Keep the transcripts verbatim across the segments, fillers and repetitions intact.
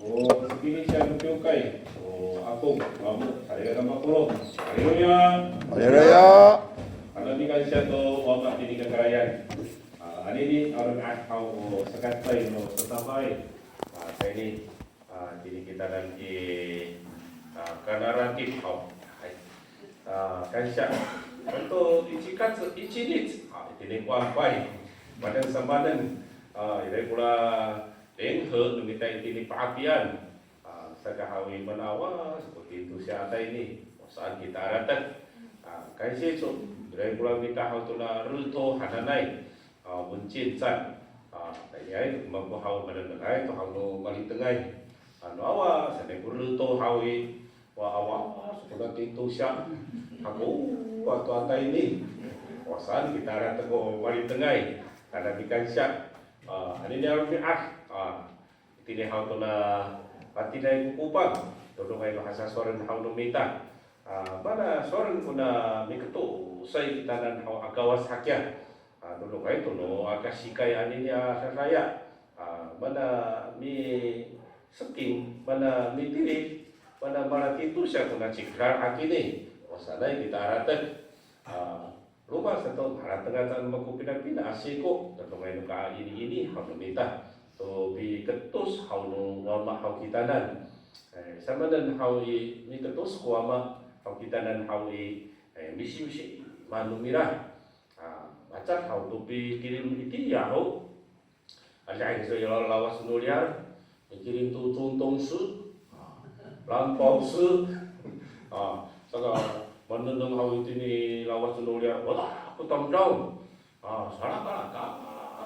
O, sakini siya no kiwkay, o, Apong, Mamo, salikaka mapolong. Haleluya. Haleluya. Ano mikansiya to Wama tini kakarayan. A, anini, aro' haw, o, sakacecay no sasafaay. A, sa ini, a, tini kitanan i, a, kanarakit haw. Hay. A, kansiya. Tonto ici kac, ici nic. A, itini ko ampay. Manen samanen. A, ira ko la 联合 no mita itini pa'apian. A, saka haw i, mana awa sa ko tintosiya tayni, o saan kita harateng. A, kansiya iso, ira ko la mita haw tona 日头 hananay. A, 文健站. A, tayniay ko mako haw manengnengay to haw no malitengay. Ano awa sanay ko 日头 haw i, wa awa sa ko na tintosiya. Hakowa to a tayni. O saan kita harateng ko malitengay. Tada mikansiya. A, anini a romi'ad. A, Itini haw tona patiniay ko Kopang, todongay no hasasowalen haw no mita. A, mana sowalen kona miketosay kitanan haw a kawas hakiya. A, todongay to no akasikay anini a dadaya. A, mana miseking, mana mitilid, mana malatintosiya kona cikelal hakini. O sanay kita harateng. A, Roma sato, harateng aca no mako pinapina a siko, todongay no kainiini haw no mita to piketos haw no Wama haw kitanan. E, samanen haw i, miketos ko Wama haw kitanan haw i, e, misimsim han no mira. A, malecad haw to pikilim itiya ho. Adihay kiso i lawac no riyar, mikilim to 总统室, 蓝宝石. A, saka manengneng haw itini lawac no riyar, wata ko tamdaw. A, salakalaka,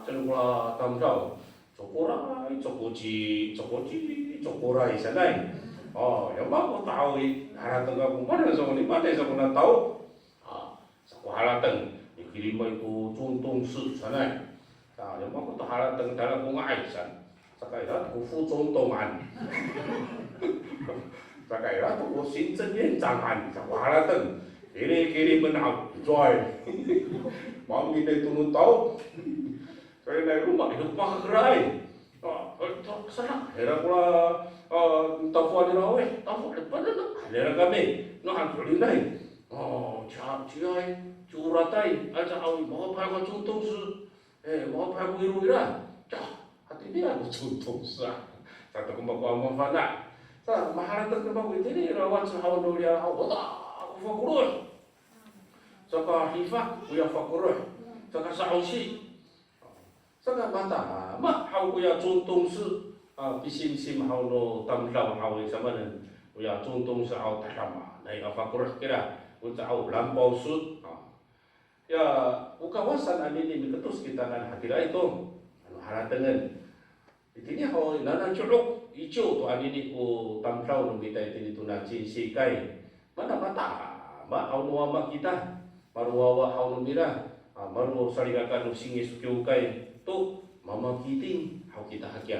cen ko la tamdaw. Cokoray, cokoci, cokoci, cokoray sanay. A, ya mako to haw i, harateng kako, mana sa ko ni, mana sa ko na taw. A, sa ko harateng, mikilimay to 总统室 sanay. Sa, ya mako to harateng, tala ko nga'ay san. Saka ira to ko 副总统 han. Saka ira to ko 行政院长 han. Sa ko harateng. Kili, kilimen haw, coy. Maminay to no taw. Sa i, nai roma, ira ko pakakeray. A, e, to, sana, ira ko la, a, tafoan nira, e, tafoan, e, panengneng han nira kami. No han to linay. O, ciya, ciya, cioratay, aca haw i, mako pay ko 总统室. E, mako pay ko iro ira. Ciya, hatini ako 总统室 a. Sato ko mako a mafana'. Sa, maharateng ko mako itini, ira lawac haw no riyar haw, wata ko fakeloh. Saka hifak koya fakeloh. Saka sa'osi. Saka matama haw koya 总统室, a, pisimsim haw no tamdaw haw i, samanen koya 总统室 haw, tadamaanay a fakeloh kira, o caay haw 蓝宝石. A, ya, o kawasan anini miketos kitanan hatiraay to, ano haratengen. Itini haw i, nana ci'ok, ico to anini ko tamdaw no mita itini tona cinsikay. Mana matama haw no Wama kita, maro wawa haw no mira, a, maro salikaka no singis kiwkay to, mamakiting haw kita hakiya.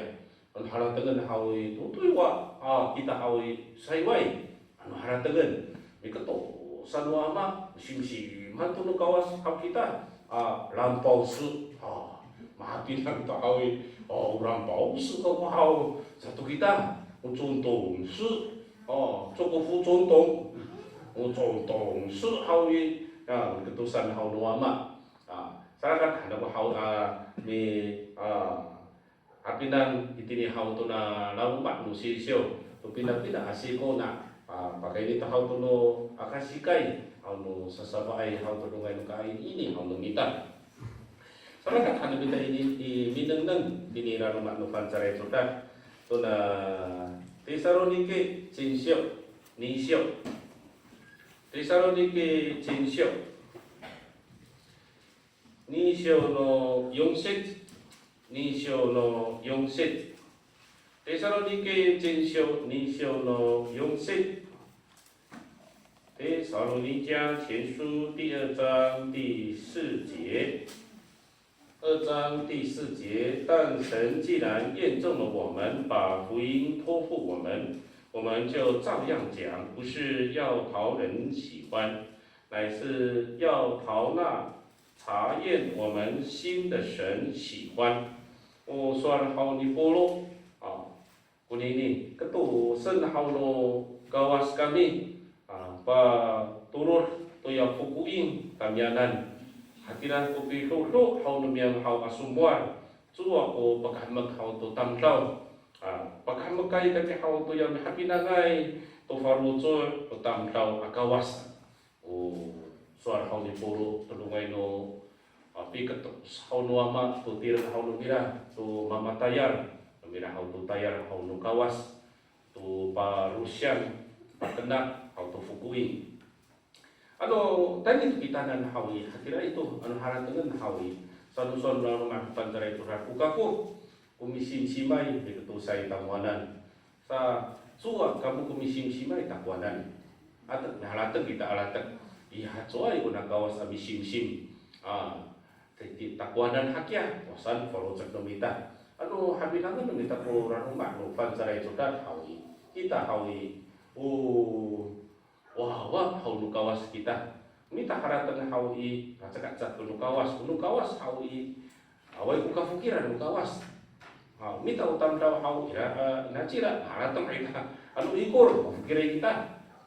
Ano haratengen haw i, totoy wa, a, kita haw i, sayway. Ano haratengen, miketos san no Wama, misimsim han to no Kawas haw kita, a, 蓝宝石, a, mahapinang to haw i, o, o 蓝宝石 kako haw sato kita, o 总统室, o, coko 副总统, o 总统室 haw i, a, miketosan haw no Wama. A, sarakat han ako haw, a, mi, a, hapinang itini haw tona laloma' no Sisyo, to pinapina a siko na, a, pakayni to haw tono akasikay, haw no sasafaay haw todongay no kainiini haw no mita. Sarakat han no mita ini i minengneng tini laloma' no Fangcalay Codad, tona Tesaloniki cinsyo, nisyo. Tesaloniki cinsyo. Nisyo no yonsit, nisyo no yonsit. Tesaloniki cinsyo, nisyo no yonsit. 帖撒罗尼迦前书第二章第四节，二章第四节，但神既然验中了我们，把福音托付我们，我们就照样讲，不是要讨人喜欢，乃是要讨那 查验我们心的神喜欢。O sowal haw ni Pawlo, a, ko Nini, ketosen haw no Kawas kami, a, patorod toya fokoing tamiyanan. Hatira ko pidodo haw no niyam haw a somowal, cowa ko pakahemek haw to tamdaw. A, pakahemekay kami haw toya mihapinangay to faloco' to tamdaw a Kawas. O sowal haw ni Polo, todongay no, a, piketos haw no Wama to tireng haw no mira to mamatayal no mira haw to tayal haw no Kawas to palosiyang, pakena haw to fokoing. Ano tayni to kitanan haw i, hatira i to, ano haratengen haw i, sano sowal no loma' Fangcalay Codad, o kako ko misimsimay miketosay tamowanan. Sa, cowa kamo ko misimsimay takowanan. Atek, mihalatek kita alatek. I, hacowaay kona Kawas a misimsim. A, ti, ti, takowanan hakiya, o saan faloco' no mita. Ano hapinangen no mita ko laloma' no Fangcalay Codad haw i, kita haw i, o wawa haw no Kawas kita. Mita harateng haw i, kacakacak ko no Kawas, ko no Kawas haw i, awaay ko kafokilan no Kawas. Haw, mita o tamdaw haw ira, e, nacila, harateng ita. Ano ikor, kafokilan kita.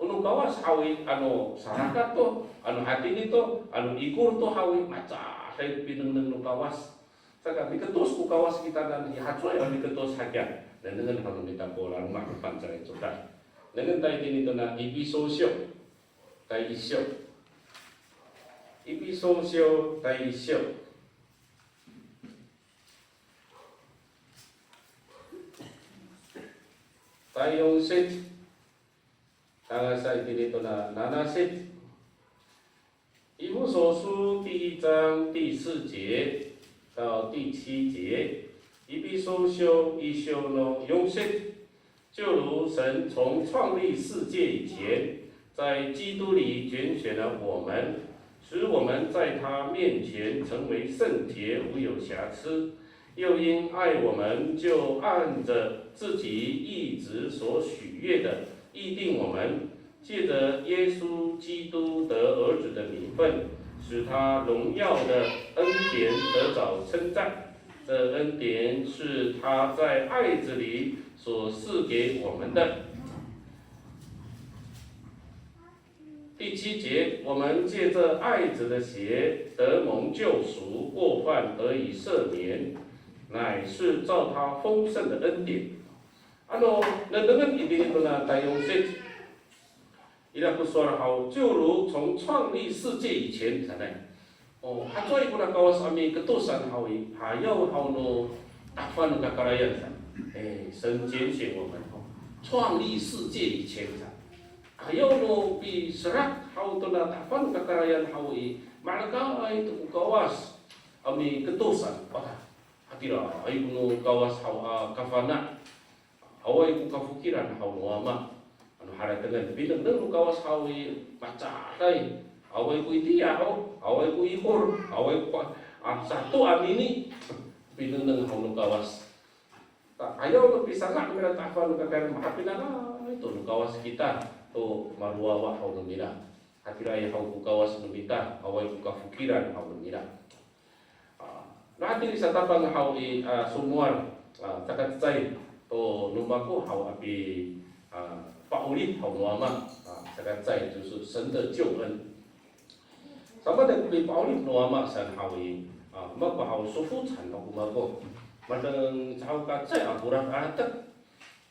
O no Kawas haw i, ano sarakat to, ano hatini to, ano ikor to haw i, macaday pinengneng no Kawas. Saka miketos ko Kawas kitanan i, hacowaay a miketos hakiya. Nengnengen haw no mita ko laloma' no Fangcalay Codad. Nengnengen ta itini tona Episo syo, tay isyo. Episo syo, tay isyo. Tay yonsit, tangasa itini tona nanasit. 以弗所书第一章第四节到第七节，以弗所书一章の四节，就如神从创立世界以前，在基督里拣选了我们，使我们在他面前成为圣洁，无有瑕疵。又因爱我们，就按着自己意旨所喜悦的，预定我们，借着耶稣基督得儿子的名分，使他荣耀的恩典得着称赞。这恩典是他在爱子里所赐给我们的。第七节，我们借着爱子的血得蒙救赎，过犯得以赦免，乃是照他丰盛的恩典。Ano nengnengen itini tona tay yonsit, ira ko sowal haw, 就如从创立世界以前 sanay. O, hacowaay kona Kawas a miketos saan haw i, ayaw haw no tafan no kakarayan saan. E, 神拣选我们, o, 创立世界以前 saan. Ayaw no piserak haw tona tafan no kakarayan haw i, malekay to ko Kawas a miketos saan. Wata, hatiraay ko no Kawas haw a kafana'. Awaay ko kafokilan haw no Wama. Ano haratengen, pinengneng no Kawas haw i, macaday. Awaay ko itiya ho, awaay ko ikor, awaay ko, a, sato a mini. Pinengneng haw no Kawas. Ta, ayaw no pisanga' mira tafan no kakarayan, mahapinangay to no Kawas kita to malowawa haw no mira. Hatiraay haw ko Kawas no mita, awaay ko kafokilan haw no mira. A, na hatini satapang haw i, a, somowal, a, caka cecay to no mako haw a pi, a, pa'orip haw no Wama, a, caka cecay 就是神的救恩. Samaanay ko pipa'orip no Wama saan haw i, a, mako haw sofocan haw ko mako. Madeng caho ka cecay a folad a latek.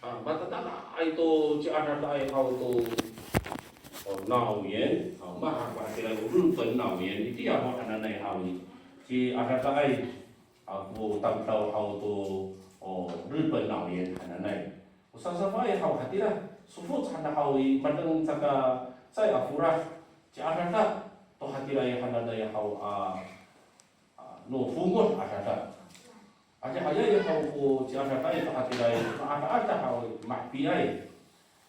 A, matata'akay to ciadadaay haw to, o, 脑炎, a, mahaen ko hatiraay o 日本脑炎, itiya ho hananay haw i, ciadadaay, a, ko tamdaw haw to, o, 日本脑炎 hananay. O sasafaay haw hatira, sofocan haw i, madeng caka cecay a folad, ciadada to hatiraay hananay haw a, a, no fongoh a dada. Adihay haw ko ciadadaay to hatiraay, maadada haw, mahpiay.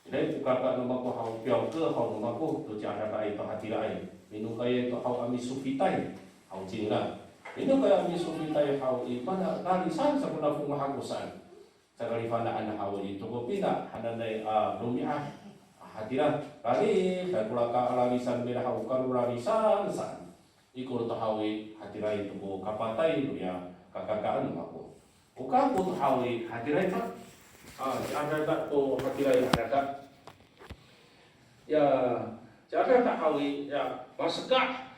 Ira ko kaka no mako haw, 表哥 haw no mako to ciadadaay to hatiraay. Minokayay to haw a misofitay haw cingra. Minokayay a misofitay haw i, mana lalisan sa kona fongoh ako saan. Caka lifana'an haw i, to ko pina hananay a romi'ad. Hatira, lali, ta ko laka a lalisan mira haw, kalo lalisan saan. Ikor to haw i, hatiraay to ko kapatay noya kakakaan no mako. O kako to haw i, hatiraay ka, a, A, ci adada to hatiraay adada. Ya, ci adada haw i, ya, maseka'.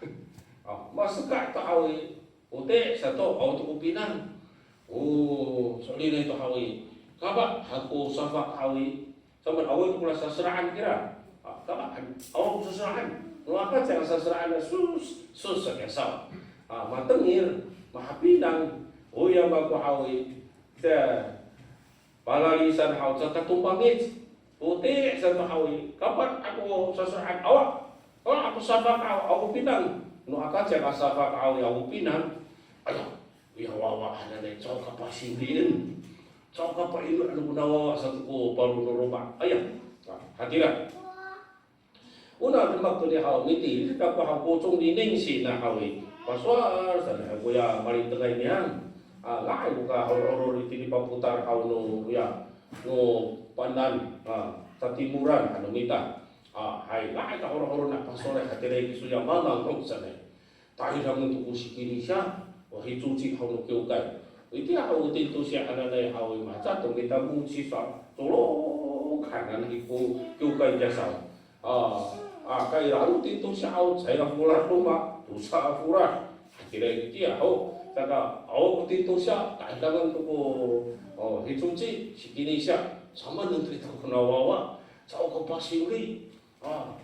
A, maseka' to haw i, poti' sato, awa to ko pinang. O, so'elinay to haw i. Kaba, ha ko safak haw i. Samaan awa to ko saseraan kira. A, kaba, awa ko saseraan. No aka caay saseraan, sus, sus, sa kiya saw. A, matengil, mahapinang. O, ya mako haw i. Sa, palalisan haw sa tatombangic. Poti' sato haw i, kapat ako saseraan awa. Awa ako safak awa, ako pinang. No aka caay ka safak awa, ako pinang. Aya, ya wawa hananay, caho ka pasinglien. Caho ka paino' ano kona wawa sato ko paro no loma'. Aya, a, hatira. Ona demak to ni haw, mitilid kako haw ko 中一年生 na haw i. Pasowal sa ni haw koya malitengay niyam. A, nga'ay ko kahoror itini papotal haw no ya, no panan, a, satimolan ano mita. A, hay, nga'ay kahoror na pasowal hatiraay kiso ya mamang ho sanay. Tayrangen to ko sikinisiya, o hicoci haw no kiwkay. Itiya haw o tintosiya hananay haw i, maca to mita moci sa, tolok hananay ko kiwkay kiya saw. A, a, kaira no tintosiya haw, caay a folad loma', tosa a folad. Hatiraay itiya haw, saka, awa ko tintosiya, tayrangen to ko, o, hicoci, sikinisiya, samaanen to ita kona wawa, caho ka pasingli. A,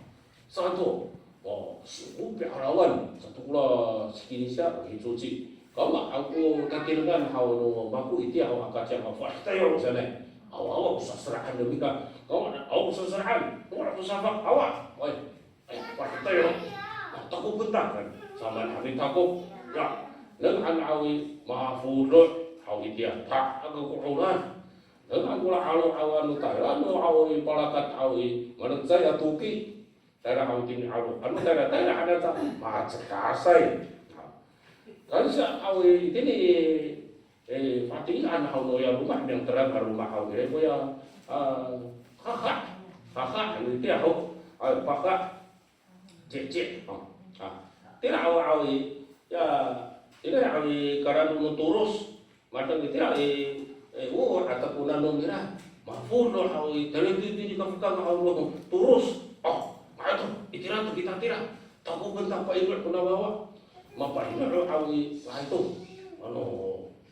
sato, o, singko pi'arawan sato kora sikinisiya, o hicoci. Kama ako tatirengan haw no mako itiya haw aka caay ka fa'itayo sanay. Awa, awa ko saseraan no mita. Kama, awa ko saseraan. Awa ko safak, awa. Oy, ay, fa'itayo. A, takopen ta kan. Samaan a mitakop. Ya, nengneng han haw i, mafolo' haw itiya. Ta, ako ko 'orad. Nengneng kora 'alo awa no tayra no haw i, palakat haw i, manecay a toki. Tayra haw itini 'alo. Ano tayra, tayra hananay ta, macekasay. Kansiya haw i, itini, e, fati'an haw noya loma', miyangteran a loma' haw i, koya, a, kaka'. Kaka', ano itiya haw. A, paka'. Cece. O. A. Tira awa haw i, ya, tira haw i, karado no toros. Mateng itira i, e, o, ata ko nanom nira. Mafolo' haw i, tayra itini kafekang haw no toros. O, mato, itira to kita tira. Takopen ta paino' kona wawa. Mapaino' haw i, lahay to. Ano,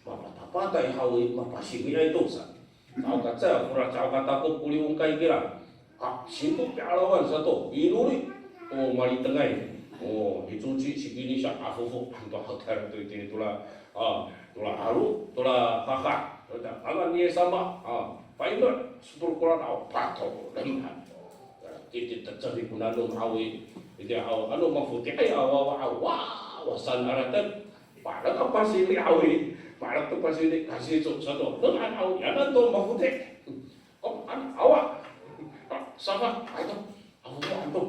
mapatapatay haw i, mapasingli to sa. Caho ka caay, kora caho ka takop ko liwongkay kira. A, singko pi'arawan sato, inoli. O, malitengay. O, hicoci, sikinisiya, a, fofo, anto haw tayra to itini tora, a, tora 'alo, tora kaka'. Tora, ngangan ni Yis sama, a, paino', sepolo kora haw, pato, demak. Titi teceri ko nanom haw i, itiya haw, ano mafoti'ay a wawa haw, wa, wa saan alatek. Palak a pasingli haw i. Palak to pasingli, kansico sato. Nengneng han haw i, yanan to mafoti'. O, an, awa. A, safa, ay to. Awa, an to.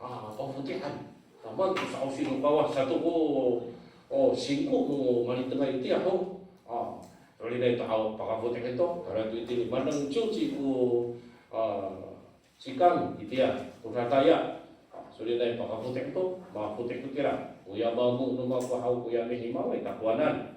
A, pafoti'an. Taman to sa'osi no Kawas sato ko, o, singko no malitengay itiya ho. A, so'elinay to haw, pakafoti' to. Tayra to itini, manang coci ko, a, Sikang itiya, ko dadaya. So'elinay pakafoti' to, mafoti' to kira. Koya mamo no mako haw koya mihimaway takowanan.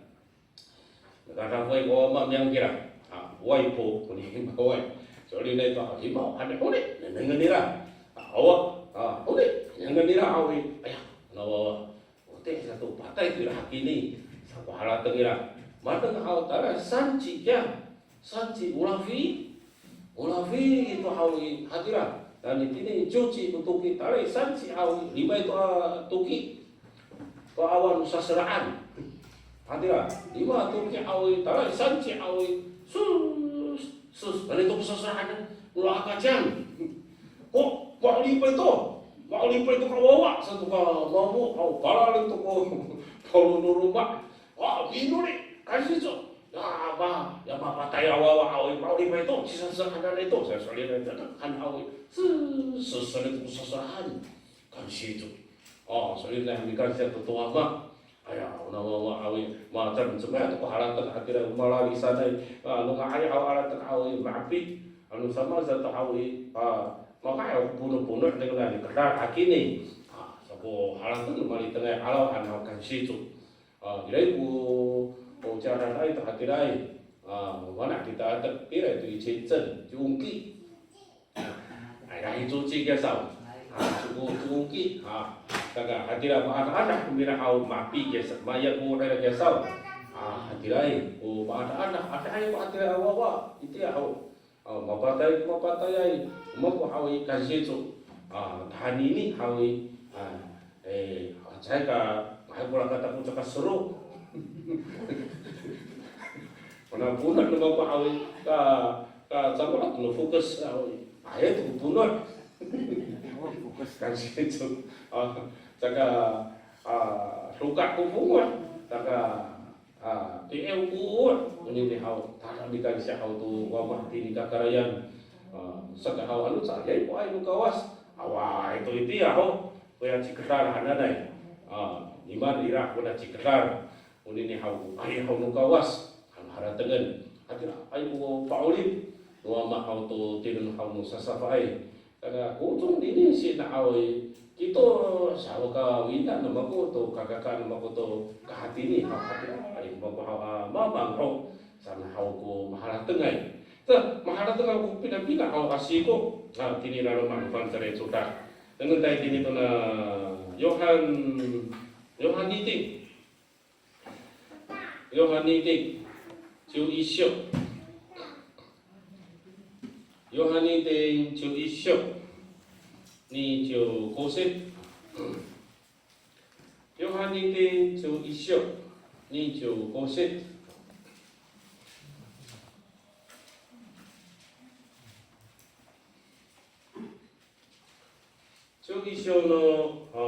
Kadafay ko wama miyang kira. A, waypo, ko nihimaway. So'elinay to, himaw, ano honi, nengnengen nira. A, awa, a, honi, nengnengen nira, awi. Aya, nawawa. Foti' sato patay to ira hakini, sa ko harateng ira. Mateng haw tala sanci kiya, sanci olafi, olafi to haw i hatira. Nani tini coci to toki tala sanci haw i, lima to a toki. Ko awa no saseraan. Hatira, lima toki haw i, tala sanci haw i, sus, sus, nani to ko saseraan, ora aka ciyang. O, ma'oripay to. Ma'oripay to ka wawa, sato ka mamo, aw, palalen to ko, paro no loma'. A, minoli, kansico. Ya, ma, ya mapatay a wawa, aw, ma'oripay to, ci saseraan to, sa so'elinay to, han aw, se, se, so'elinay to ko saseraan. Kansico. A, so'elinay mikansiya to to wama. Aya, ona wawa haw i, macem, cemay to ko harateng hatira, o malalisanay, a, no nga'ay haw harateng haw i, ma'api, ano sama sato haw i, a, maka'ay haw ponopono' dengan nani kedal hakini. A, sa ko harateng no malitengay 'araw han haw kansico. A, iray ko, ko caranay to hatiraay. A, mana kita atek tira to i 签证, ci Ongki. Ay, ay, coci kiya saw. A, coko, ci Ongki. A, saka hatira maadaadah ko mira haw mapi kiya sa, maya ko ira kiya saw. A, hatiraay, o maadaadah, adihay ko hatira a wawa, itiya haw. A, mapatay, mapatayay, o mako haw i kansico. A, tahanini haw i, a, e, caay ka, hay ko lakata ko caka sero. Kona pono' no mako haw i, ka, ka cango'ot no fokes haw i. Ay, to ko pono'. Kansico. A, caka, a, soka' ko fongoh. Caka, a, ti'ew ko, onini haw, tada mikansiya haw to wama tini kakarayan. A, saka haw ano caayay ko ay no Kawas. Awaay to itiya haw. Koya cikedal hananay. A, nimaan ira kona cikedal. Onini haw, ay haw no Kawas. Ano haratengen. Hatira, ay ko pa'orip no wama haw to tireng haw no sasafaay. Tada, 国中一年生 na haw i, kito saw ka wina no mako to, kakaka no mako to, kahatini haw, hatira, ay, mako haw a mamang ho, saan haw ko maharatengay. Ta, maharatengay ko pinapina haw a siko, a, tini laloma' no fangcalay codad. Nengneng ta itini tona Yohan, Yohan niting. Yohan niting, ciw isyo. Yohan niting, ciw isyo, ni ciw kosit. Yohan niting, ciw isyo, ni ciw kosit. Ciw isyo no, a,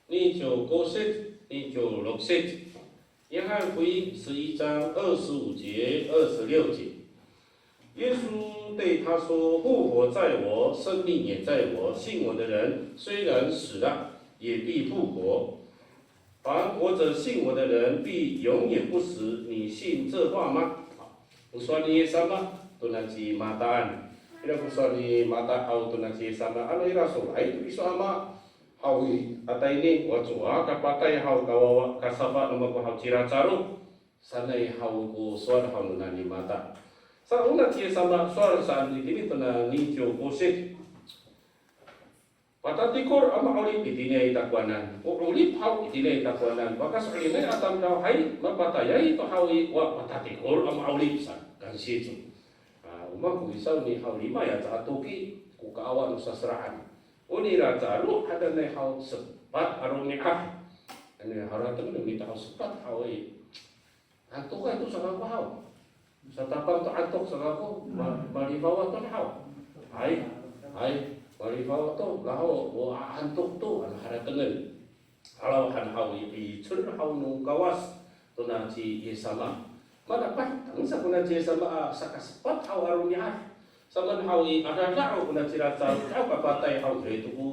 二十五節、二十六節。约翰福音十一章二十五节、二十六节。耶稣对他说：“复活在我，生命也在我。信我的人，虽然死了，也必复活。凡活着信我的人，必永远不死。你信这话吗？”好，sowal ni Yis sama tona ci Mataan. Ira ko sowal ni Mata haw tona ci Yis sama, ano ira sowal to iso ama haw i, a tayni, o cowa kapatay haw, kawawa, kasafa no mako haw ci Lasaro sanay haw ko sowal haw nona ni Mata. Sa ona ci Yis sama sowal saan itini tona 二十五節. Patatikor a ma'orip itiniay i takowanan. O 'orip haw itiniay i takowanan. Pakaso'elinay a tamdaw hay, mapatayay to haw i, wa patatikor a ma'orip sa, kansico. A, o mako i sawni haw lima ya caay toki ko kaawa no saseraan. O ni Lasaro hadanay haw sepat a romi'ad. Ano harateng no mita haw sepat haw i. Antokay to sa kako haw. Satapang to antok sa kako, ma-, malifawa to haw. Hay, hay, malifawa to, laho, o a-, antok to, ano haratengen. Alaw han haw i, i, 'icel haw no Kawas, tona ci Yis sama. Mana patang sa kona ci Yis sama, a, sakasepat haw a romi'ad. Samaan haw i, adada haw kona ci Lasaro, haw kapatay haw, ira to ko,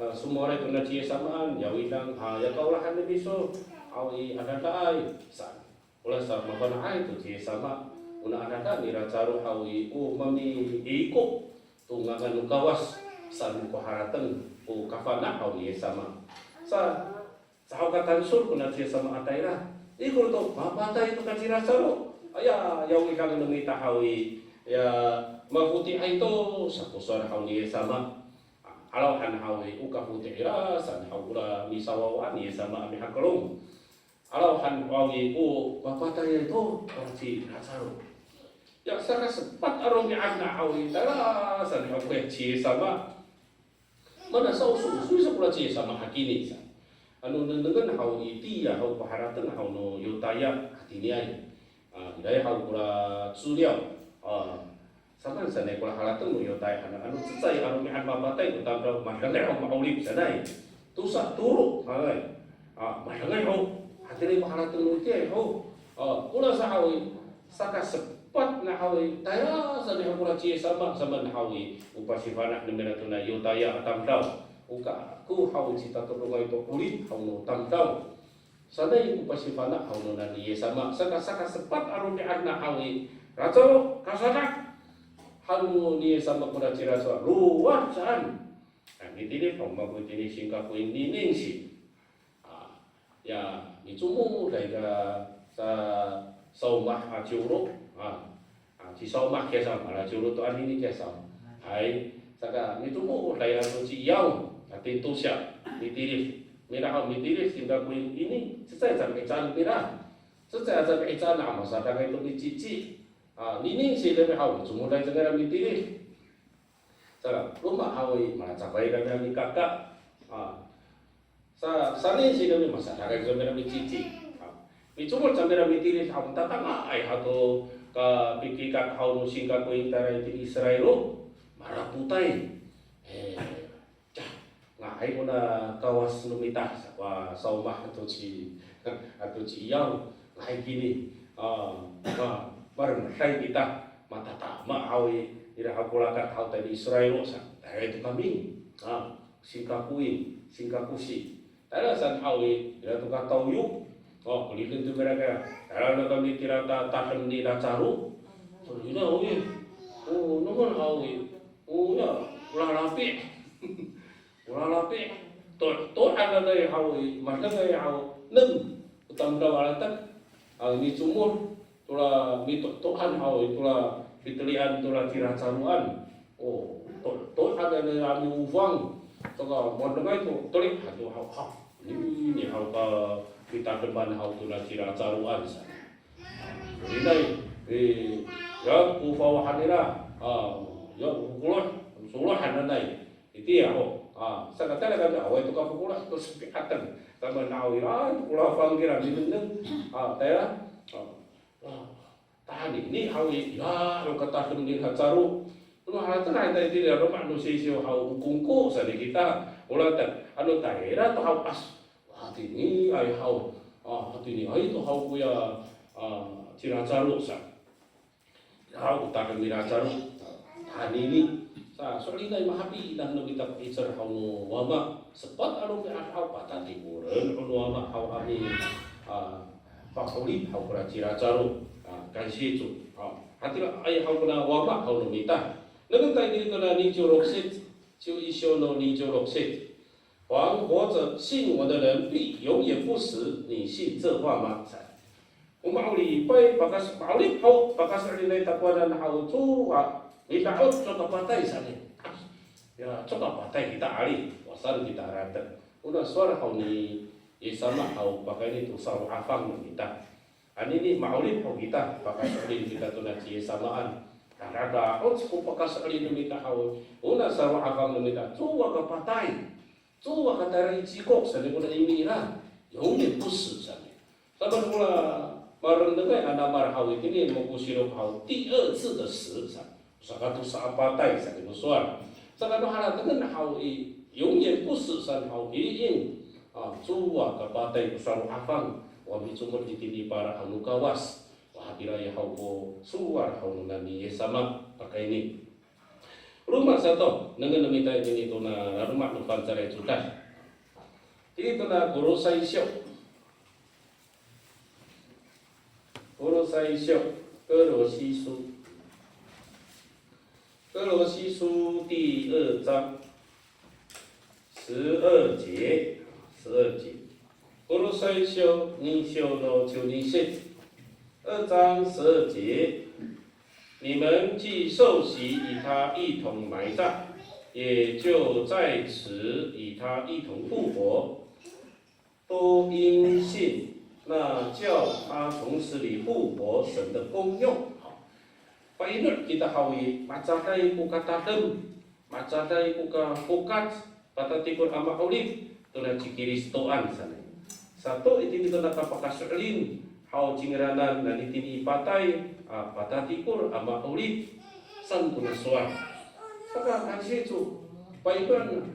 a, somowalay kona ci Yis samaan, ya widang, a, ya kaolahan no miso, haw i, adadaay, saan. Orasaka mafana'ay to ci Yis sama, ona adada ni Lasaro haw i, o mamiiko to ngangan no Kawas, saan ko harateng ko kafana' haw ni Yis sama. Sa, caho ka tangsol kona ci Yis sama a tayra. Ikor to, mapatay to ka ci Lasaro. Aya, ya widang no mita haw i, ya, mafoti'ay to, sa ko sowal haw ni Yis sama. Alaw han haw i, o kafoti' ira, saan haw kora misawawaan ni Yis sama a mihakelong. Alaw han haw i, o mapatayay to, kora ci Lasaro. Ya, sakasepat a romi'ad na haw i, tala, saan haw koya ci Yis sama. Mana sa o so, o so, sa kora ci Yis sama hakini sa. Ano nengnengen haw i, itiya haw ko harateng haw no Yotaya, hatiniay. A, iraay haw kora 资料. A, samaan sanay kora harateng no Yotaya hanan, ano cecay a romi'ad mapatay ko tamdaw, madangay haw ma'orip sanay. Tosa, tolo, hay. A, madangay haw. Hatiraay ko harateng no itiyaay haw. A, orasaka haw i, sakasepat na haw i, tayra sanay haw kora ci Yis sama, samaan haw i, o pasifana' no mira tona Yotaya a tamdaw. O kako haw i, citatodongay to 'orip haw no tamdaw. Sanay ko pasifana' haw nona ni Yis sama, saka, sakasepat a romi'ad na haw i, Lasaro, kasadak! Han no ni Yis sama kora ci Lasaro, lowad saan. A, mitilid haw mako itini 新科福音二年生. A, ya, micomoday ka sa, Sawmah a ciwlo, a, a, ci Sawmah kiya saw, mala ciwlo to anini kiya saw. Hay, saka micomod ay ato ci Iyaw, a, tinto siya, mitilid. Mira haw mitilid, singkakoyin ini, cecay sa mihecaan mira. Cecay sa mihecaan, a, masadakay to micici. A, nini sila mi haw, micomod ay sa mira mitilid. Sa, roma haw i, malacafay kami a mikaka. A, sa, sanin sila mi masadakay sa mira micici. A, micomod sa mira mitilid haw, tatanga'ay haw to kapikikak haw no singkakoyin tayra itini Israil o, marapotay. E, ca, nga'ay kona Kawas no mita, sa, wa, Sawmah ato ci, ato ci Iyaw, nga'ay kini. A, ma, maremeday kita, matatama haw i, ira haw ko rakat haw tayni Israil o sa, tayra to kami. A, singkakoyin, singkakosi. Tayra san haw i, ira to ka tawyo. O, koliden to mira ka. Tayra no kami tira ta, tadem nira caro. Ira haw i. O, noman haw i. O, ya, o lalapi. O lalapi. To, to hananay haw i, madengay haw. Nem, o tamdaw a latek. A, micomod. Tora mito'to'an haw i, tora pitelian tora ciracaroan. O, to, to hananay a miofang. Saka madengay to, teli hato haw, haw. Ini haw ka pitademan haw tona ciracaroan sa. Inay, e, ya ko fawahan nira, a, ya ko fokeloh, solo hananay. Itiya ho, a, saka tayra kami awaay to ka fokeloh to sepi'aten. Tama na awaay, a, ko lafang kira minengneng, a, tayra, a, Wa, tahini haw i, ya, o katadem nira caro. Ano harateng tayni i roma no sisiw haw o kongko sa ni kita. O latek, ano tayra to haw as. Wa, tiniay haw. A, tiniay to haw koya, a, cira caro sa. Haw o tadem nira caro. Tahini. Sa, so'elinay mahapidan no mita ko 'icel haw no wama. Sepat a romi'ad haw patatikoren no wama haw a mi, a, pa'orip haw kora cira caro, a, kansico. A, hatiraay haw kona wama haw no mita. Nengneng tayni tona niciw roksit, ciw isiw no niciw roksit. 凡活着信我的人必永远不死，你信这话吗？ O ma'oripay pakas, ma'orip haw, pakaso'elinay takowanan haw cowa, mida'oc cowa kapatay sa ni. Ya, cowa kapatay kita ali, o saan kita harateng. Ona sowal haw ni Yis sama haw pakayni to salo'afang no mita. Anini ma'orip haw kita, pakaso'elin kita tona ci Yis samaan. Tada'oc ko pakaso'elin no mita haw, ona salo'afang no mita, cowa kapatay. Cowa katayra i cikok sa ni kona imi ira, 永远不死 sa ni. Samaan kora marendengay a namal haw itini mokosirok haw 第二次的死 sa. Saka tosa a patay sa ni ko sowal. Saka no haratengen haw i, 永远不死 sa haw i, in, a, cowa kapatay ko salo'afang, wa micomod itini pala haw no Kawas. Wa, hatiraay haw ko sowal haw no nani Yis sama pakayni. Roma sato, nengneng no mita itini tona laloma' no Fangcalay Codad. Itini tona Kolosay siw. Kolosay siw, 歌罗西书。歌罗西书第二章。 十二节，十二节。Kolosay siw, ni siw no ciw ni sit. 二章十二节，你们既受洗，与他一同埋葬，也就在此与他一同复活，都因信那叫他从死里复活神的功用。好，pa'ino' kita haw i, macaday ko katadem, macaday ko kafokac, patatikor a ma'orip, tona ci Kiristoan sanay. Sato itini tona kapakaso'elin haw cingraanan nani tini i patay, a, patatikor a ma'orip, saan kona sowal. Saka kansico, pa'ino'an,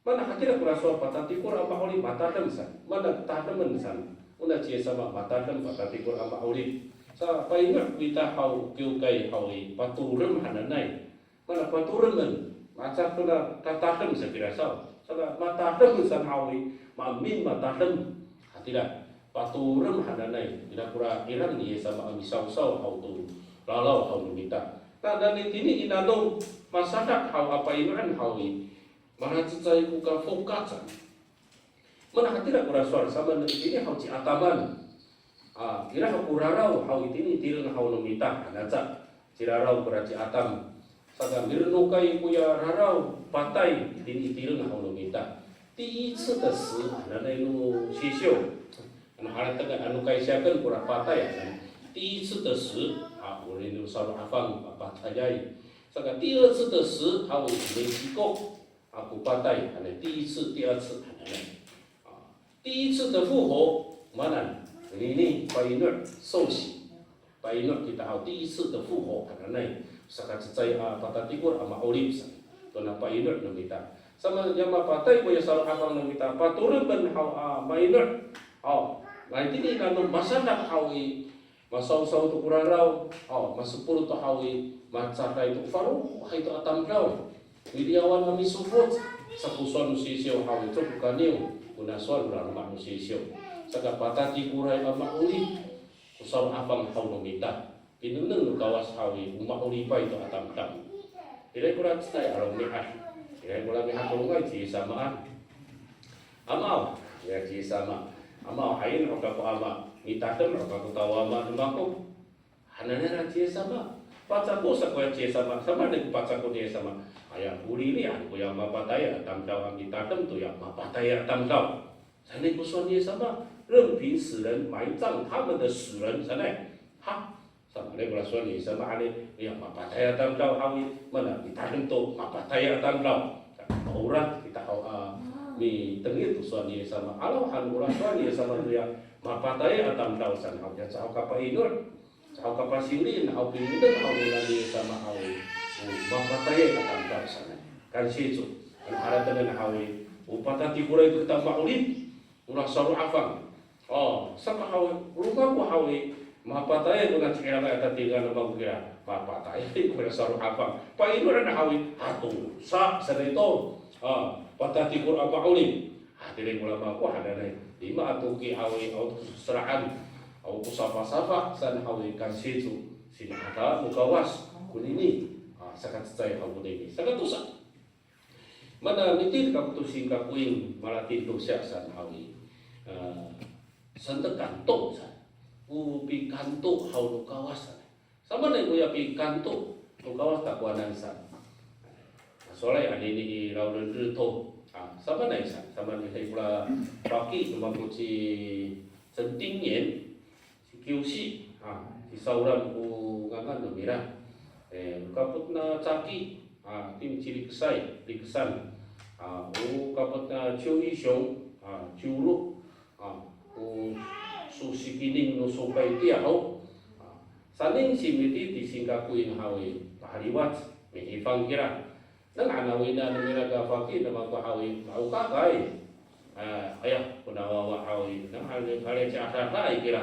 mana hatira kora sowal patatikor a ma'orip, matadem san, mana tademen san, ona ci Yis sama matadem patatikor a ma'orip. Sa pa'ino' kita haw kiwkay haw i, patorem hananay. Mana patoremen, maca tona tatadem sa kira saw. Saka matadem san haw i, maemin matadem. Hatira, patorem hananay, ira kora 'irang ni Yis sama a misawsaw haw to lalaw haw no mita. Na, nani tini i nanom, masadak haw a pa'ino'an haw i, malacecay ko kafokacan. Mana hatira kora sowal, samaan itini haw ci Ataman. A, ira ko raraw haw itini tireng haw no mita, hanaca. Ciraraw kora ci Atam. Saka mirenokay koya raraw, patay itini tireng haw no mita. 第一次的死 hananay no Sisyo. Ano haratengen, ano kaysiyaken kora patay hananay. 第一次的死 a, o reni no salo'afang mapatayay. Saka 第二次的死 haw i Mexico a, ko patay hananay. 第一次、第二次 hananay. A, 第一次的复活 mana, nini pa'ino', 受洗. Pa'ino' kita haw 第一次的复活 hananay. Saka cecay a patatikor a ma'orip sa. Tona pa'ino' no mita. Sama ya mapatay koya salo'afang no mita, patoremen haw a ma'ino'. Haw, maitini nano masadak haw i, masawsaw to ko raraw. Haw, masepol to haw i, macakay to, falohay to a tamdaw. Miliyawan a misofoc sa ko sowal no Sisyo haw i, coko kaniw, kona sowal no roma no Sisyo. Saka patatikoray a ma'orip ko salo'afang haw no mita. Pinengneng no Kawas haw i, o ma'oripay to a tamdaw. Iray kora cecay a romi'ad. Iray kora mihakolongay ci Yis samaan. Amaw, ya ci Yis sama. Amaw, haen ho kako Ama, mitadem ho kako to wama no mako. Hananay ira ci Yis sama. Paca'of sa koya ci Yis sama. Samaan ko paca'of ni Yis sama. Aya, o riri'an koya mapatayay a tamdaw a mitadem toya mapatayay a tamdaw. Sanay ko sowal ni Yis sama. 任凭死人埋葬他们的死人 sanay. Ha? Samaan kora sowal ni Yis sama, ani, ya mapatayay a tamdaw haw i, mana mitadem to mapatayay a tamdaw. Maorat kita haw a mitengil to sowal ni Yis sama. Alaw han ora sowal ni Yis sama toya mapatayay a tamdaw san haw, ya caho kapa'inor, caho kapasinglin haw, pinengneng haw nira ni Yis sama haw i, o mapatayay a tamdaw sanay. Kansico, ano haratengen haw i, o patatikoray to kita ma'orip. Ora salo'afang. O, saka haw i, roma ko haw i, mapatayay kona ci'irangay a tatirengan no mako kira, mapatayay kora salo'afang. Pa'inoren haw i, hato sa sanay to. A, patatikor a ma'orip. Hatiraay kora mako hananay. Lima a toki haw i, awa to ko selaan, awa ko safasafa san haw i, kansico, sinahata no Kawas konini. A, saka cecay haw konini. Saka tosa. Mana mitid kako to singkakoing, mala tintosiya san haw i, a, 神的感动 san. O pikanto haw no Kawas san. Samaanay koya pikanto no Kawas takowanan san. Sowalay anini i 老人日头. A, samaanay san, samaanay kora faki no mako ci 陈丁元. Ci Kiyosi, a, ci Saoran ko ngangan no mira. E, o kapot na caki, a, tini ci Likesay, Likesan. A, o kapot na Ciw Isiyong, a, Ciwlo, a, o sosikining no sokay tiya ho. A, saning si mitid i singkakoing haw i, pahaliwac, mihifang kira. Nang ana wina no mira ka faki no mako haw i, ma'okakay. A, aya, kona wawa haw i, nang hali, hali ci adadaay kira.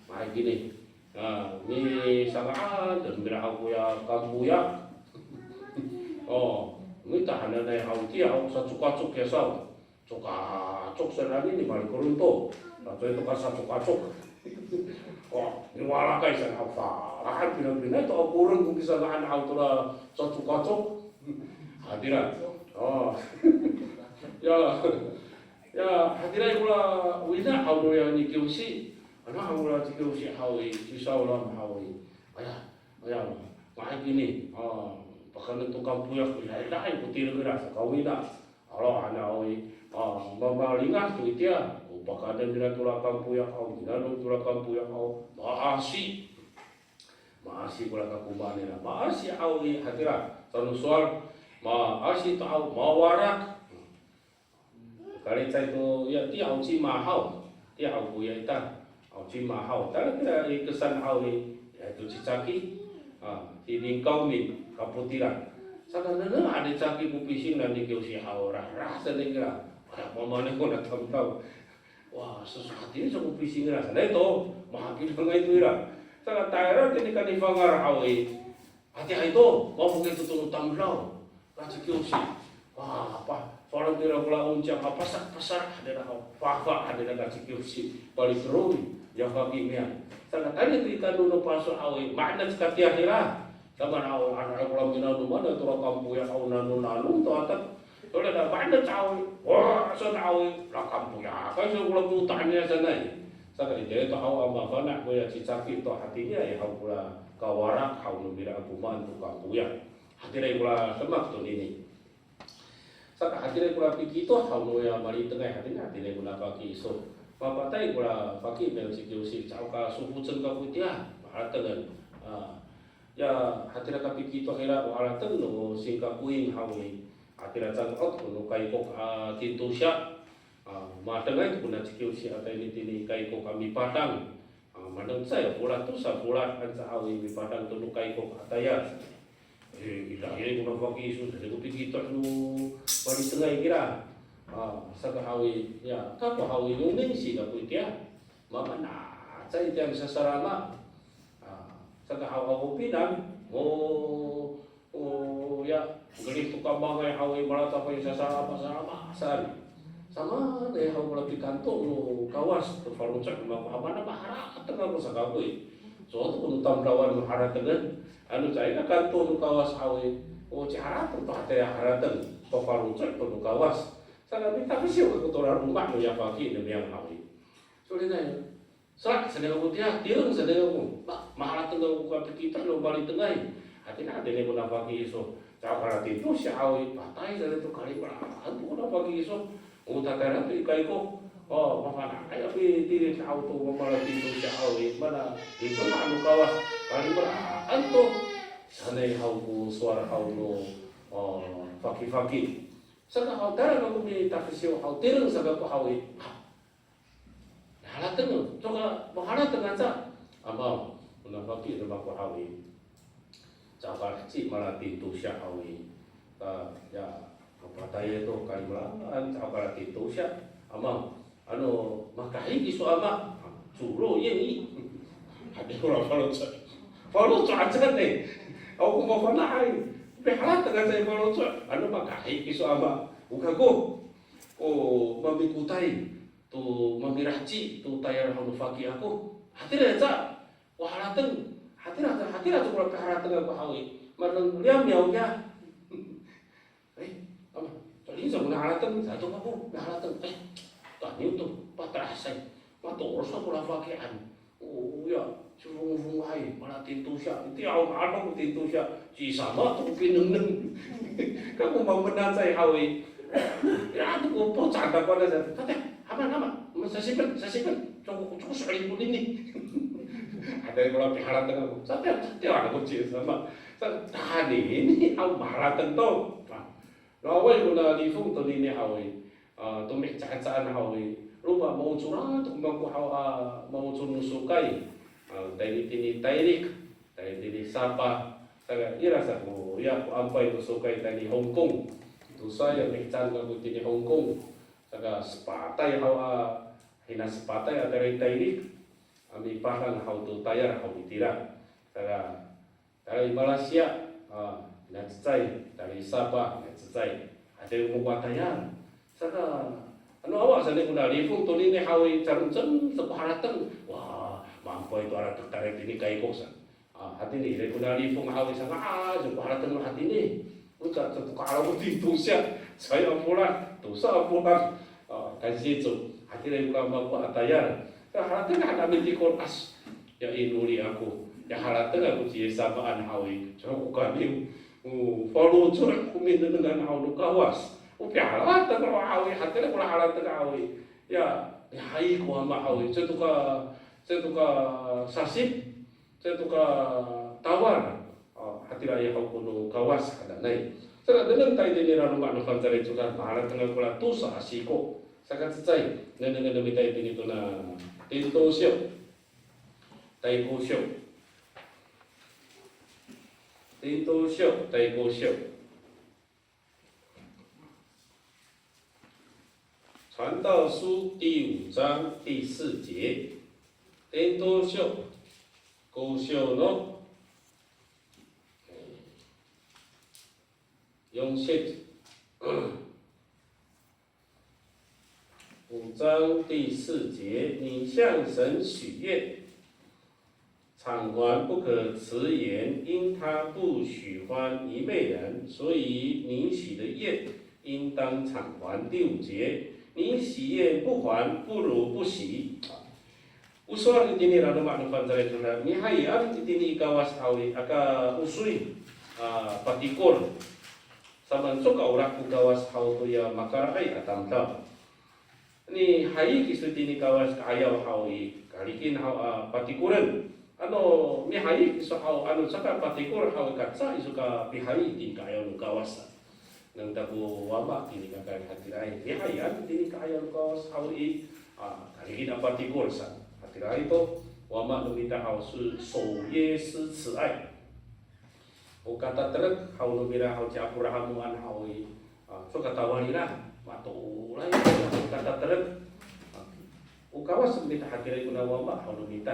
Maay kini. A, misanga'an no mira haw koya kampoyak. O, mita hananay haw tiya haw sacokacok kiya saw. Cokacok sa anini, malikoron to. Lacoy to ka sacokacok. O, miwalakay sa haw, falahan pinapinay to a koreng ko kisanga'an haw tora sacokacok. Hatira. O. Ya. Ya, hatira kora wina haw noya ni Kiyosi. Ano haw kora ci Kiyosi haw i, ci Saoran haw i. Aya, aya, maay kini. A, pakaenen to kampoyak, ira, ira ko tireng ira, saka wina. Alo, ana haw i, a, mamalingad to itiya, o pakaenen nira tora kampoyak haw, minanom tora kampoyak haw, maasi. Maasi kora kakomaan nira. Maasi haw i, hatira, sano sowal, maasi to haw, mawarak. Kalicay to, ya, tiya haw cima haw, tiya haw koya ita. Aw, cima haw, tala kira i kesan haw i, ya, to ci Caki, a, ci Lingkawmin, Kapotilan. Saka nengneng a ni Caki ko pising nani Kiyosi haw, rarah sanay kira. Aya, pamaanay kona tamdaw. Wa, seso hatini sa ko pising nira sanay to, mahapinangay to ira. Saka tayra tini kanifangal haw i, Hatiya to, mafokil to no tamdaw. Ka ci Kiyosi. Wa, pa, sowal nira kora oncang, a, pasar, pasar, hanira, a, fafa, hanira ka ci Kiyosi. Palikeroy, ya faki miyan. Saka tayni to i tano no paso haw i, ma'enec katiya nira. Samaan haw, ano kora minanom, mana tora kampoyak haw, nanom, nanom to atak. Tora da ma'enec haw i, wa, saan haw i, ra kampoyak. Ka so kora potahan nira sanay. Saka itira to haw a mafana' koya cicaki to hatiniay haw kora kawarak haw no mira a komaen to kampoyad. Hatiraay kora demak tonini. Saka hatiraay kora pikito haw noya malitengay hatini, hatiraay kora faki iso. Mapatay kora faki miyan ci Kiyosi, caho ka sofocen kako itiya, maharatengen. A, ya, hatira ka pikito ira ko harateng no singkakoing haw i, hatira cango'ot ko no kaikok a tintosiya. A, matengay to kona ci Kiyosi a tayni tini kaikok a mipadang. A, maneng cecay, folad to sa folad anca haw i mipadang to no kaikok a tayal. E, ira, ira kona faki iso, sa ko pikito no malitengay kira. A, saka haw i, ya, kako haw i, yonningsi kako itiya. Mamaan a cecay itiya misasalama. A, saka haw ako pinang, o, o, ya, gelif to kamangay haw i, malacafay sasalama, salama saan. Samaanay haw ko lapikanto no Kawas to faloco' no mako, a, mana maharateng ako sa kako i. Cowa to ko no tamdawan no haratengen. Ano caay ka kanto no Kawas haw i, o ciharateng to hatira harateng to faloco' to no Kawas. Saka mitafesiw kako tora loma' noya faki no niyam haw i. Solinay, sa, sanay kako tiya, tireng sanay kako. Ma, maharateng kako ko pikito no malitengay. Hatini, hatini kona faki iso. Caho kora tintosiya haw i, patay sanay to kalimelaan to kona faki iso. O tatayra to i kaikok. O, mafana'ay a pitilid haw to mamalatintosiya haw i, mana i toma no Kawas, kalimelaan to sanay haw ko sowal haw no, o, fakifaki. Saka haw, tayra kako mitafesiw haw, tireng sa kako haw i. Harateng, cowa ka maharateng aca. Amaw, kona faki no mako haw i. Caho ka ci malatintosiya haw i. Ka, ya, kapatay to kalimelaan, caho ka latintosiya. Amaw, ano, makahi kiso ama. Colo yeng i. Hatira ko faloco'. Faloco' aca ne. Awa ko mafana'ay. Piharateng aca i faloco'. Ano makahi kiso ama. O kako. O mamikotay to mamiraci to tayal haw no faki ako. Hatira aca ko harateng. Hatira, hatira to ko piharateng ako haw i. Maneng liyam yaw kiya. E, ama, tolin sa ko miharateng, sato kako miharateng. E, taniyo to, patarasay. Matoros sa ko lafakian. O ya, sifongofongay, malatintosiya. Itiya haw, ano ko tintosiya, cisama to ko pinengneng. Kako mamenacay haw i. Ya, to ko pocang da ko na sa. Tatiya, aman, aman. Sasipen, sasipen. Cowa, cowa so'elin konini. Hatira ko lapiharateng ako. Satiya, satiya, ano ko cisama. Sa, tanini haw maharateng to. A, naway kona lifong tonini haw i. A, to mihecahecaan haw i. Roma maocor to ko mako haw a, maocor no sokay. A, tayni tini Tayrik, tayni tini Sapa. Saka ira sa ko, ya ko ampay no sokay tayni Hong Kong. Tosa ya mihecaan kako tini Hong Kong. Saka sepatay haw a, hina sepatay a tayra i Tayrik a mipadang haw to tayal haw itira. Saka tayra i Malaysia, a, hina cecay, tayra i Sapa, hina cecay. Hatira ko mako a tayal. Saka, ano awa sanay kona lifong tonini haw i, caron cem sa ko harateng. Wa, mampay to a latek tayra tini kaikok sa. A, hatini, ira kona lifong haw i, sanga'ay ko harateng no hatini. O ca, caay to ka'araw ko tintosiya. Caay a folad, tosa a folad. A, kansico, hatira ko mako a tayal. Sa harateng han a mitikor as. Ya inoli ako, ya harateng ako ci Yis samaan haw i, caay ko kaliw. O, faloco' ko minengnengan haw no Kawas. O piharateng ako haw i, hatira ko harateng haw i. Ya, ya hay ko ama haw i, caay to ka, caay to ka sasip, caay to ka tawal. A, hatiraay haw ko no Kawas hananay. Sa nengneng ta itini i laloma' no fangcalay codad, maharateng ako kora tosa a siko. Saka cecay, nengnengen no mita itini tona Tintosiyo. Taykosiyo. Tintosiyo, taykosiyo. 传道书第五章第四节。Tintosiyo, kosiyo no, e, yonsit. 五章第四节，你向神许愿，偿还不可迟延，因他不喜欢愚昧人，所以你许的愿应当偿还。第五节，你许愿不还，不如不许。O sowal itini i laloma' no Fangcalay Codad, mihayan itini i Kawas haw i, aka osoy a patikor. Samaan cowa ka olah ko Kawas haw toya makaraay a tamdaw. Mihayi kiso itini i Kawas ka'ayaw haw i, kalikien haw a patikoren. Ano mihayi kiso haw, ano caka patikor haw i, kaca iso ka pihayi itini ka'ayaw no Kawas. Nengneng ta ko wama itini i kakay, hatiraay, mihayan itini ka'ayaw no Kawas haw i, a, kalikien a patikor sa. Hatiraay to, wama no mita haw 是守约施慈爱. O katatelek haw no mira haw ci Aporahamoan haw i, a, cowa ka tawal nira, matolay o katatelek. A, o Kawas no mita hatiraay kona wama haw no mita.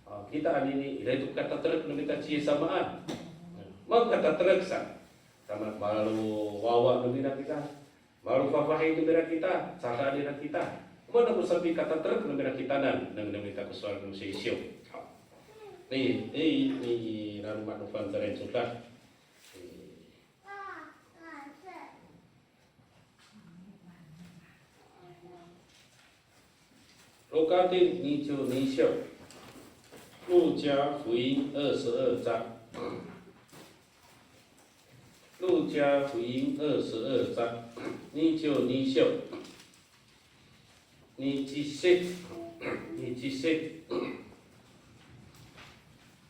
A, kita anini, iraay to katatelek no mita ci Yis samaan. Maan katatelek sa. Samaan, malo wawa no mira kita, malo fafahi no mira kita, caay nira kita. O maan ko sapikatatelek no mira kitanan, nengneng no mita ko sowal no Seysyo. Haw. Ni, ni, ni, laloma' no Fangcalay Codad. Ni. Loka ni, 二十二章. 路加福音二十二章。路加福音二十二章。二十二章。二十節。二十節。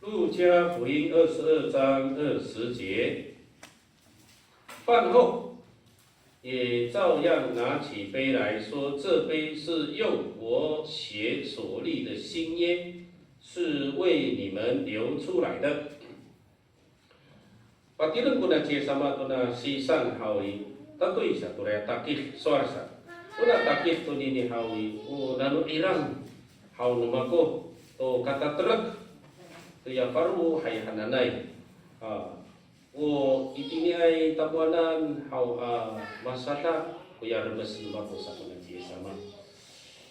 路加福音二十二章二十节。饭后， 也照样拿起杯来说：“这杯是用我血所立的新约，是为你们流出来的。” Patireng kona ci Yis sama tona sisang haw i, tatoy sa tora takid sowal sa. Kona takid tonini haw i, o nano 'irang haw no mako to katatelek toya falohay hananay. A, O itiniay tamowanan haw a masada koya remes no mako sa kona ci Yis sama.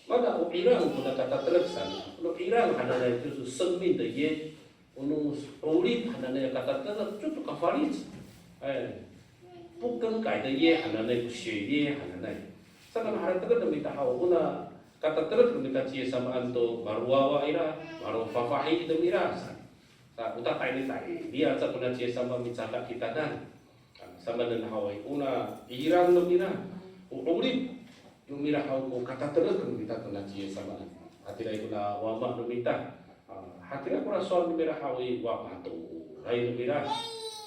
Mana o 'irang kona katatelek saan. O 'irang hananay 就是生命的约. O no 'orip hananay katatelek, 就 to kafalic. E, 不更改的约 hananay, ko 血约 hananay. Saka maharateng no mita haw, ona katatelek no mita ci Yis samaan to malowawa ira, malofafahi no mira saan. Sa, o tatayni, tayni aca kona ci Yis sama micada kitanan. Samaanen haw i, ona 'irang no mira, o 'orip no mira haw ko katatelek no mita kona ci Yis sama. Hatiraay kona wama no mita. A, hatira kora sowal no mira haw i, wa matolay no mira.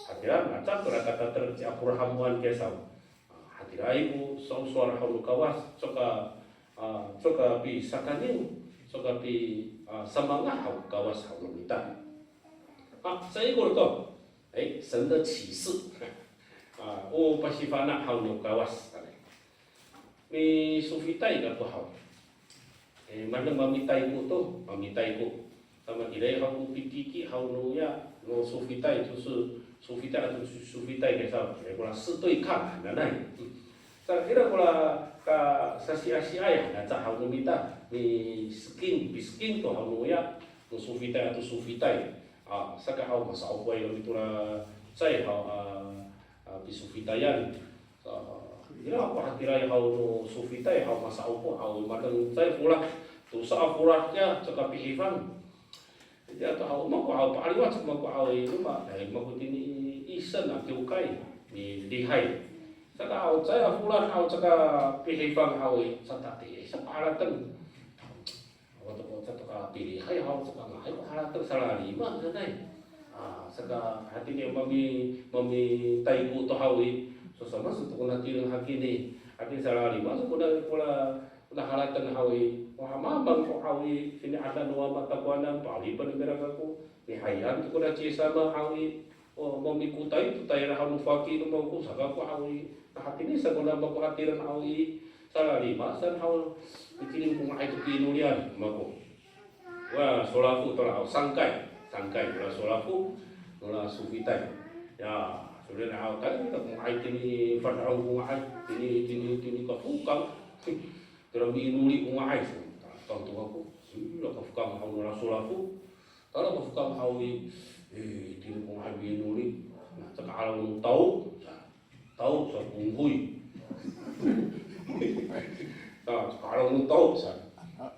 Hatira maca tora katatelek ci Aporahamoan kiya saw. A, hatiraay ko sowal haw no Kawas, cowa ka, a, cowa ka pisakaniw, cowa ka pi, a, samangah haw Kawas haw no mita. A, saikor to, e, 神的启示. A, o pasifana' haw no Kawas. Misofitay kako haw. E, maneng mamitayko to, mamitayko. Tama iraay haw ko pitiki haw noya, no sofitay to so, sofitay ato so, sofitay kiya saw, iraay kora 是对抗 hananay. Sa ira kora kasasiasiay, naca haw no mita, miskin, piskin to haw noya, no sofitay ato sofitay. A, saka haw masa'opoay kami tora cecay haw, a, a, pisofitayan. Sa, ira ko hatiraay haw no sofitay haw masa'opo haw, maneng cecay folad, tosa a folad kiya, caka pihifang. Jadi ato haw, mako haw, pa'aliwat mako haw i, roma, e, mako tini 医生 a kiwkay, milihay. Saka haw, cecay a folad haw, caka pihifang haw i, sa tatiih sa paharateng. Awa to ko, sa to ka pilihay haw, saka nga'ay ko harateng salalima sanay. A, saka hatini mami, mamitayko to haw i, so samaan so to kona tireng hakini. Hatini salalima so kona, kona, kona harateng haw i. Wa, mamang ko haw i, sini'ada no wama takowanan, pa'oripen no mira kako. Mihayan to kona ci Yis sama haw i. O, mamikotay to tayra haw no faki no mako, saka ko haw i, na hatini sa kona mako a tireng haw i, salalima saan haw, itini ko nga'ay to piinolian mako. Wa, solafo tora haw, sangkay, sangkay, tora solafo, tora sofitay. Ya, sowal haw, tayra ko nga'ay tini, fada'ong ko nga'ay, tini, tini, tini kafokang. Tora miinoli ko nga'ay, sa, tang to mako, sira kafokang haw nora solafo. Tala kafokang haw i, e, tini ko nga'ay miinoli. Na, caka 'alaw no tao, sa, tao sa kongkoy. Sa, caka 'alaw no tao, sa.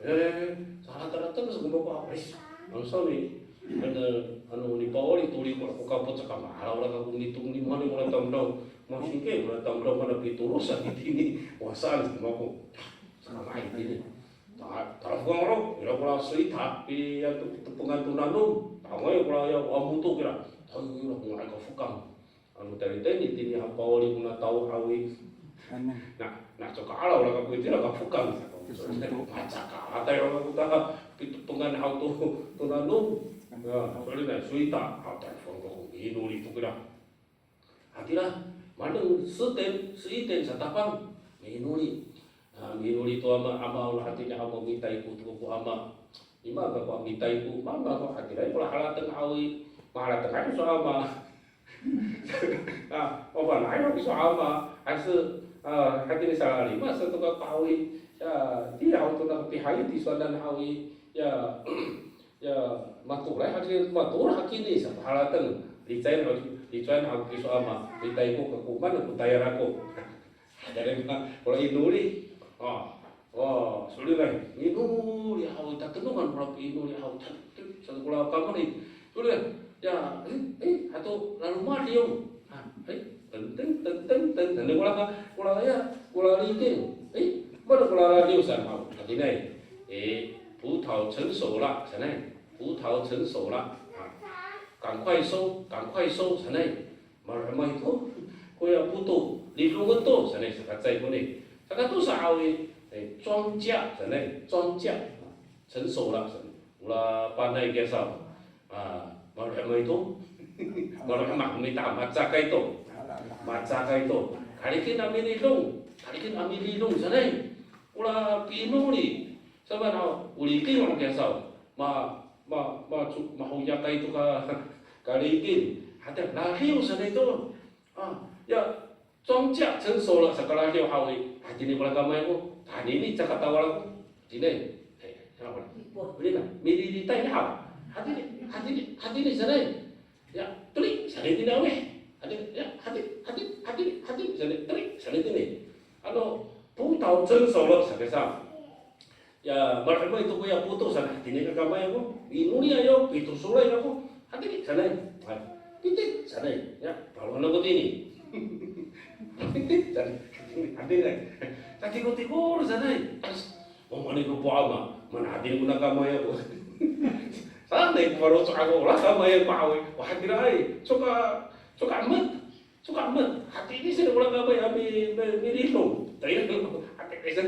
E, sa harateng, harateng sa Ano sawni, ano, ano nipawali to riko' ko kapot saka ma'araw la kako mitong ni mani ko na tamdaw, masingke ko na tamdaw mana pitorosan itini, wasaan sa mako. Saka ma'ay itini. Ta, talafokang ro, ira ko la soita, pi, yan to, pitepengan to nanom. Tangay ko la ya, amoto kira. Tayo ira ko nga'ay kafokang. Ano tayni tayni itini a pawali kona taw haw i. Na, na, coka alaw la kako itira kafokang. Macaka, atay la kako ta, pitepengan haw to, to nanom. Ya, solinay, soita, atay, fangko, minoli to kira. Hatira, maneng, seten, seiten, satapang, minoli. A, minoli to ama, ama, olah hatini ama, mitayko to ko ama. Ima kako mitayko, mama ko hatira, ko la halateng haw i, mahalateng haw i so ama. A, o fana' haw i so ama, 还是, a, hatini salalima sato kako haw i, ya, tiya haw to nakapihay tisowanan haw i, ya, ya, matoray, hatini matoray hakini sa, halateng, licayen haw, licayen haw kiso ama, mitayko kako, mana ko tayal ako. Hatira ko la inoli. A, a, solinay, inoli haw, tatenongan ko la piinoli haw, ta, ta, sa ko la kamay. Solinay, ya, e, e, ato lalomadiw. A, e, tengteng, tengteng, tengteng. Ko la, ko la, ya, ko la liting. E, mana ko la ladiw saan haw. Hatini, e, 葡萄成熟了 sanay. 葡萄成熟了. A, 赶快收，赶快收 sanay. Malo'emay to koya poto, lidongen to sanay, saka cecay koni. Saka tosa haw i, e, 庄稼 sanay, 庄稼, a, 成熟了 sanay. Ora panay kiya saw. A, malo'emay to. Malo'emay, mita, macakay to. Macakay to. Kalikin a milidong, kalikin a milidong sanay. Ora piinoli. Samaan haw, o liking kiya saw. Ma, ma, ma, co, mahoyakay to ka, kalikin. Hatira, ladiw sanay to. A, ya, 庄稼成熟了 sa kaladiw haw i, hatini ko la kamay ako, tanini caka tawal ako. Hatini, e, sa ko la, mililitay haw. Hatini, hatini, hatini sanay. Ya, teli sanay tini awi. Hatini, ya, hatini, hatini, hatini, hatini sanay, teli sanay tini. Ano, 葡萄成熟了 sa kiya saw. Ya, malo'emay to koya poto sanay, hatini ka kamay ako. Inoli ayo, pitosoray ako. Hatini sanay. A, pitit sanay. Ya, paloan ako tini. Pitit sanay. Hatini. Tatikotikor sanay. As, o mani ko po ama, mana hatini kona kamay ako. Sanay ko faloco' ako, ora kamay ako haw i. O hatiraay, coka, coka met. Coka met, hatini sa ko la kamay a mi, mi, milidong. Tayra, hatini sa.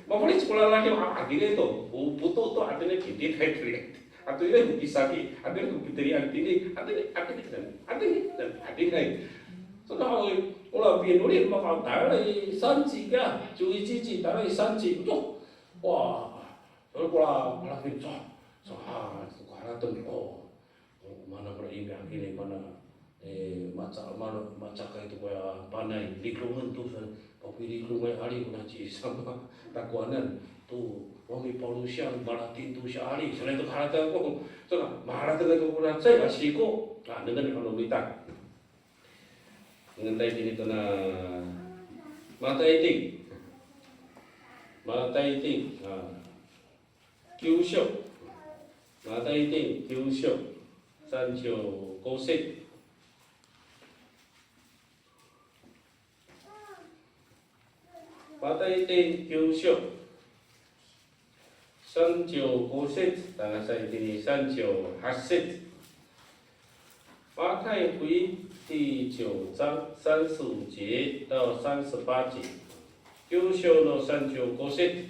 Mafalic ko la ladiw, a, hatini to. O poto to, hatini pititay tayra. Ato ira ko pisaki, hatini ko pitirian tini, hatini, hatini sa. Hatini sa, hatini. Saka haw i, o la pinoli, mafalic tayra i 三级 ka, 九一七级 tayra i 三级. To, wa, saka ko la, ko la fin, so, so, ha, ko harateng, o. O, mana ko la imi hakini, mana, e, maca, mana, macakay to koya panay, lidongen to sa, papilidongay ali kona ci Yis sama takowanan to, wami Pawlo siya, malating to siya ali, sanay to harateng ako, saka, maharateng ako kona cecay a siko, a, nengneng ano mita. Nengneng tayni to na, Matay ting. Matay ting, a. 九章。マタイ伝九章、三十五節。マタイ伝九章、三十五節、tangasa itini 三十八節。マタイ福音第九章三十五节到三十八节。九章の三十五節。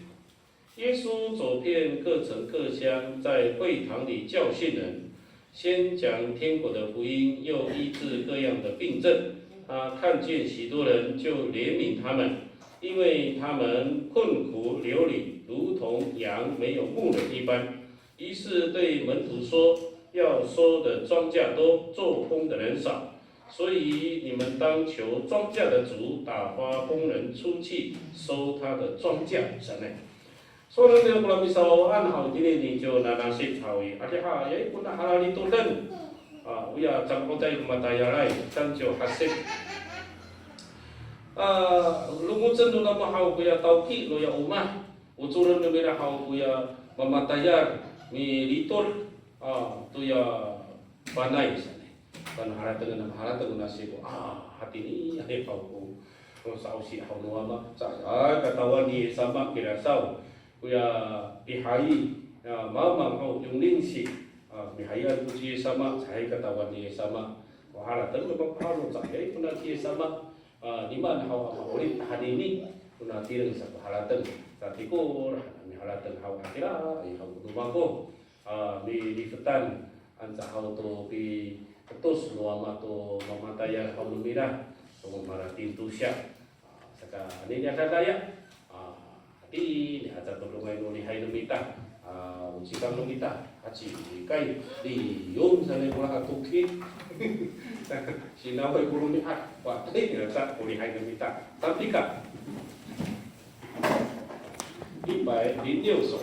耶稣走遍各城各乡，在会堂里教训人，宣讲天国的福音，又医治各样的病症。他看见许多人，就怜悯他们，因为他们困苦流离，如同羊没有牧人一般。于是对门徒说：“要收的庄稼多，做工的人少。” 所以你们当求庄稼的主打发工人出去收他的庄稼。Sanay. So, nanay ko la misawawaan haw itini niciw nanasit haw i, adihay, ya, kona halalitoden. A, oya, cangkotay ko matayalay, 三十八節。A, lomocen no namo haw koya tawki noya omah. Ocoren no mira haw koya mamatayal, militol, a, toya panay sanay. Panaharateng, maharateng nasi ko, a, hatini, ay haw ko, ko sa'osi haw no Wama, caay katawan ni Yis sama kira saw, koya pihay, a, mamang haw yonglingsi, a, mihayan ko ci Yis sama, caay katawan ni Yis sama, ko harateng no mapahalo, caay kona ci Yis sama, a, nimaan haw a ma'orip hanini, kona tireng sa ko harateng, sa tikor, miharateng haw a kira, ay haw no mako. A, milifetan anca haw to piketos no Wama to mamatayal haw no mira, to marating to siya. A, saka anini a dadaya. A, hatini aca to dongay no lihay no mita. A, o cikang no mita. Hacikay, liyon sanay ko ra a toki. Sinaway ko romi'ad. Wa, hatini aca ko lihay no mita. Tapi ka. 一百零六首。